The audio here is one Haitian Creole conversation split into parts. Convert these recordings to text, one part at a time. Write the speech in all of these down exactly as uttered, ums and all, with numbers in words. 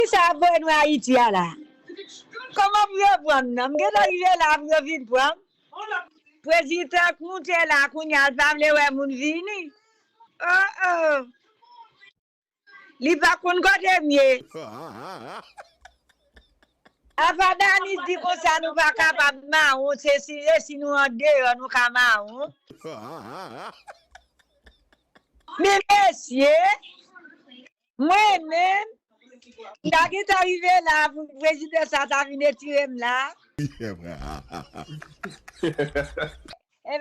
Kisa ap voye nou Ayiti a la? Kòman pou yo pran m nan? M gentan rive la pou yo vin pran m. Prezidan k moute la kounye a, l pa vle wè moun vini. Oh, oh. Li pa konn kote m ye. Apa Danis di konsa nou pa kapab mawon, se si, e si nou andeyò, nou ka mawon. Men mesye, mwen menm, m ta gentan rive la pou prezidan sa ta vin retire m la. E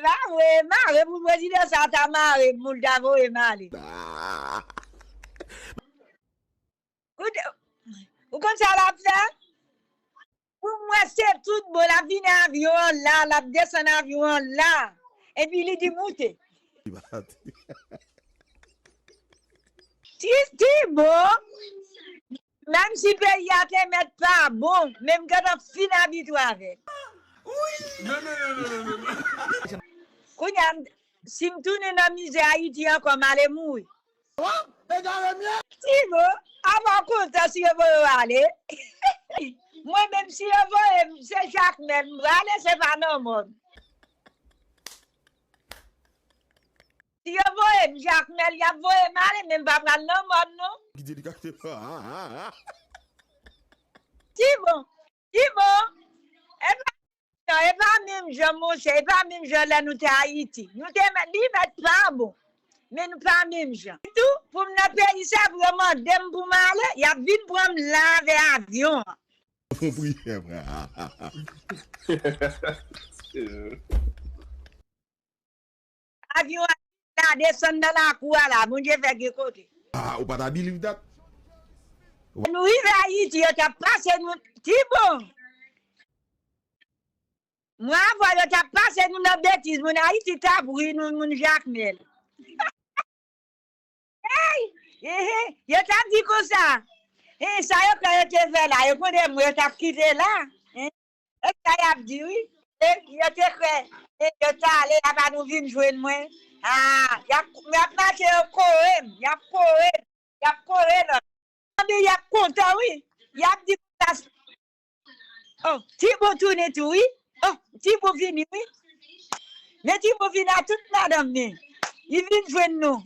pa vre, mare pou prezidan sa ta mare m, pou l ta voye m ale. Ou, ou konn sa l ap fè? Pou mwen, se tout bon, l ap vini avyon an la, l ap desann avyon an la. Epi li di moute. Ti, ti bon. Menm si peyi a te mèt pa bon, men m gentan fin abitye avè l. Kounye a, si m tounen nan mize Ayiti ankò, m ale mouri. Ti bon, apa w kontan si yo voye w ale? Mwen menm, si yo voye m, se Jakmèl m prale, se pa nan mòn. Si yo voye m Jakmèl, y ap voye m ale, men m pa pral nan mòn, non. Ki di li ka kite. Ti bon, ti bon. E pa, non, e pa menm jan, monchè, e pa menm jan lè nou te Ayiti. Nou te mèt, li mèt pa bon. Men nou pa menm jan. Tou, pou m nan peyi sa, pou yo mande m pou m ale, y ap vin pran m la avè avyon an. Fon priyè, frè. Avyon an la desann nan lakou a la, Bondye fè gen kote. Ah, ou pa ta believe that? Nou rive Ayiti, yo t ap pase nou, ti bon. Mwen avè w, yo t ap pase nou nan betiz, moun Ayiti t ap ri nou, moun Jakmèl. Hey! Ehe, yo t ap di konsa. Hey, sa yo kwè yo te fè la, yo konnen mwen, yo t ap kite la. Hein? E sa y ap di, wi. E yo te kwè, e yo t ale, apa nou vin jwenn mwen. Ah, y ap, y ap mache, yo kore m, y ap kore m, y ap kore lòt. Tande, y ap kontan, wi. Y ap di konsa. Oh, Tibo tounen tou, wi. Oh, Tibo vini, wi. Men Tibo vin a tout madanm li. Li vin jwenn nou.